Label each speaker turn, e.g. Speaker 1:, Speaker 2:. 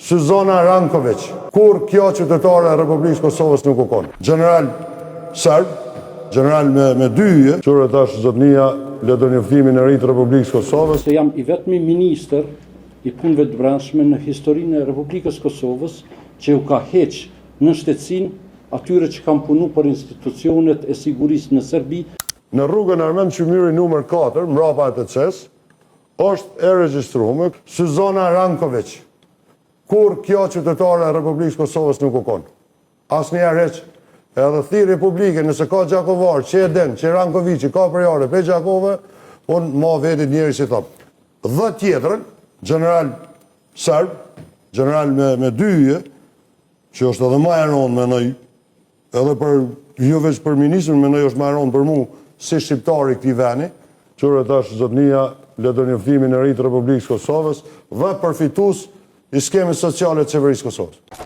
Speaker 1: Suzana Rankoviq. Kurrë kjo qytetare e Republikës Kosovës nuk u kon. Gjeneral serb, gjeneral me, me dy yje. Qyre tash zotnia letërnjoftimin e ri të Republikës Kosovës.
Speaker 2: Se jam i vetmi ministër i punëve të brendshme në historinë e Republikës Kosovës që u ka heq nënshtetësinë atyre që kanë punu për institucionet e sigurisë në Serbi.
Speaker 1: Në rrugën Armend Qymyri numër 4, mbrapa ETC-s, është e regjistrume Suzana Rankoviq. Kurrë kjo qytetare e Republikës Kosovës nuk u kon. Asnjëherë hiç. Edhe thirrje publike, nëse ka gjakovar, që e den, që Rankoviqi ka prejardhje prej Gjakove, unë ma vetit njeri si thom. Dhe tjetrën, gjeneral serb, gjeneral me, me dy yje, që është edhe ma e rëndë, menoj, edhe për, jo veç për ministrin, menoj është ma e rëndë për mu, si shqiptar i këtij veni, Qyre tash zotnia letërnjoftimin e ri të Republikës Kosovës dhe përfitues i skemës sociale të Qeverisë Kosovës.